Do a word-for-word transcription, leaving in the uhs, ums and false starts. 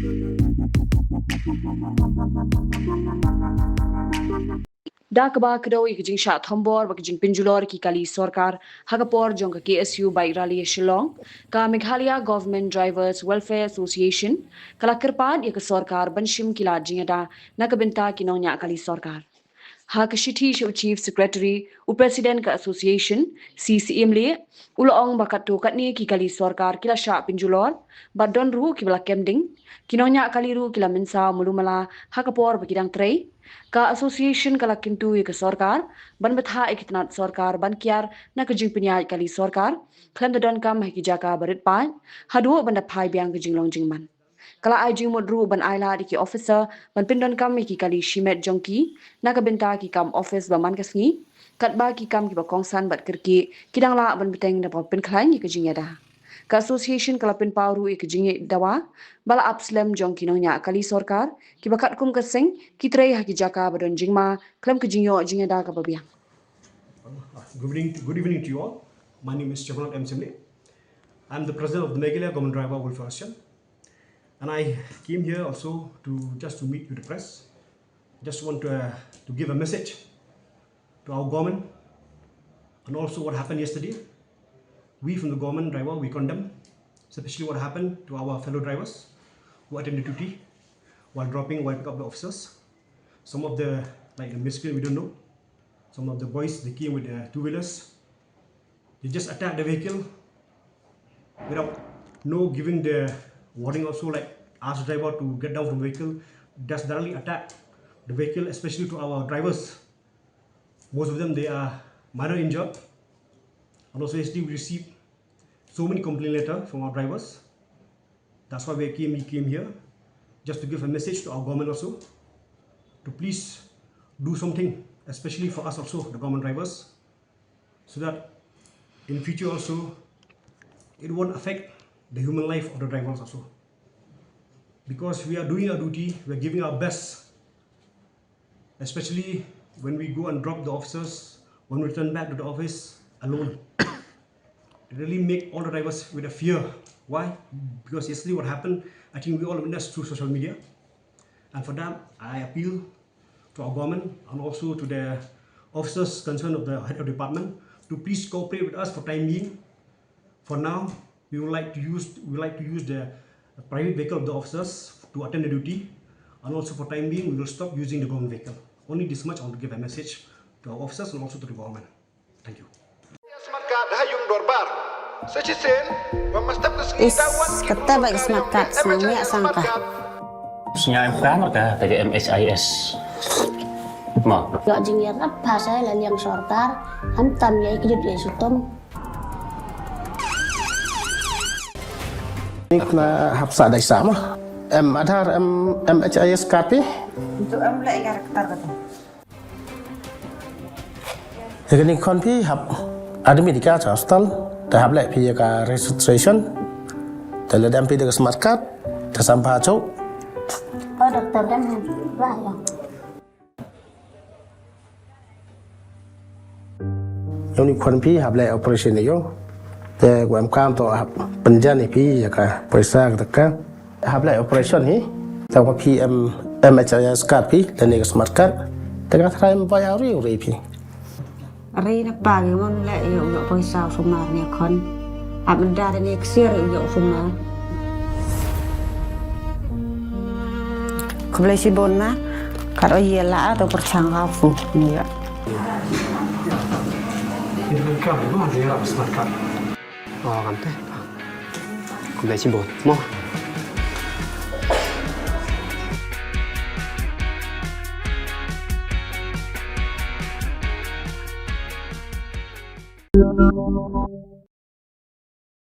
Da kaba kdew ïa ka jingshah thombor bad ka jingpynjulor ki kali sorkar ha ka por jong ka K S U bike rally ha Shillong, ka Meghalaya Government Drivers Welfare Association ka la kyrpad ïa ka sorkar ban shim ki lad jingïada na ka bynta ki nongñiah kali sorkar. Ha ka shithi sha u Chief Secretary, u President ka Association, C C M Lee, u la ong ba katto katne ki kali sorkar ki la shah pynjulor bad don ruh kiba la kem ding. Ki nongñiah kali ruh ki la mynsaw malu mala ha ka por ba ki dang trei. Ka Association ka la kyntu ïa ka sorkar ban bthah ïa ki tnat sorkar ban kiar na ka jingpynïaid kali sorkar khlem da donkam ha ki jaka ba rit paid, haduh ban da phai biang ka jinglong jingman. Ka la ai jingmut ruh ban ailad ïa ki officer ban pyndonkam ïa ki kali shimet jong ki na ka bynta ki kam office ba man ka sngi, katba ki kam kiba kongsan bad kyrkieh ki dang lah ban bteng da ba pynkhlaiñ ïa ka jingïada. Ka Association ka la pynpaw ruh ïa ka jingïeit dawa ba la ap slem jong ki nongñiah kali sorkar kiba katkum ka seng ki trei ha ki jaka ba don jingma khlem ka jingïoh jingïada kaba biang. Good evening, good evening to you all. My name is Chevron M. Simle. I'm the president of the Meghalaya Government Driver Welfare Association. And I came here also to, just to meet with the press. Just want to, uh, to give a message to our government and also what happened yesterday. We from the government driver, we condemn, especially what happened to our fellow drivers who attended duty while dropping, while pick up the officers. Some of the, like, the miscreant, we don't know. Some of the boys, they came with the two-wheelers. They just attack the vehicle without no giving the warning also, like, ask driver to get down from vehicle. Just directly attack the vehicle, especially to our drivers. Most of them, they are minor injured. And also yesterday we received so many complaint letter from our drivers. That's why we came, we came here, just to give a message to our government also, to please do something, especially for us also, the government drivers, so that in future also, it won't affect the human life of the drivers also. Because we are doing our duty, we are giving our best, especially when we go and drop the officers, when we return back to the office alone. It really make all the drivers with a fear. Why? Because yesterday what happened, I think we all witnessed through social media. And for that, I appeal to our government and also to the officers concerned of the head of department to please cooperate with us for time being. For now, we would like to use, we would like to use the private vehicle of the officers to attend the duty, and also for time being, we will stop using the government vehicle. Only this much I want to give a message to our officers and also to the government. Thank you. Smart card ha ïung dorbar. Sa shisien, wa must have the Is kata ba smart card sang nia sang ka. Sñiaw em ka marka ka M H I S. Mo. Ïoh jingïarap ha sa la liang sorkar, khamtam ïa ki jut ïa sutom. Ni kena hap sa dai sama. Em Aadhaar, em, M H I S card phi? Itu em leh ïa ka kata. Ïa kane khon phi hap admit ïa ka cha hospital, te hap leh phi ïa ka registration, te lada em phi da ka smart card, te sam pha cho. Oh, doctor, dam hem. Wah, ya. Ïa une u khon phi hap leh operation ïa u. Te u em kam to hap pynjan ïa phi ïa ka poisa ka taka. Hap leh operation hi. Te wa phi em M H I S card phi lane ka smart card. Te ka tharai em bai au ri u ri phi. Ri na pa ngi mon leh ïa u ïoh poisa u sumar ne khon. Ap menda ne ksiar ïa u ïoh sumar. Khublei shibun na, kat o ïa la to pyrchang ka fu ïa. Ini kan kam, ini mah dia lah smart card. Oh, kan teh. Khublei shibun. Mo.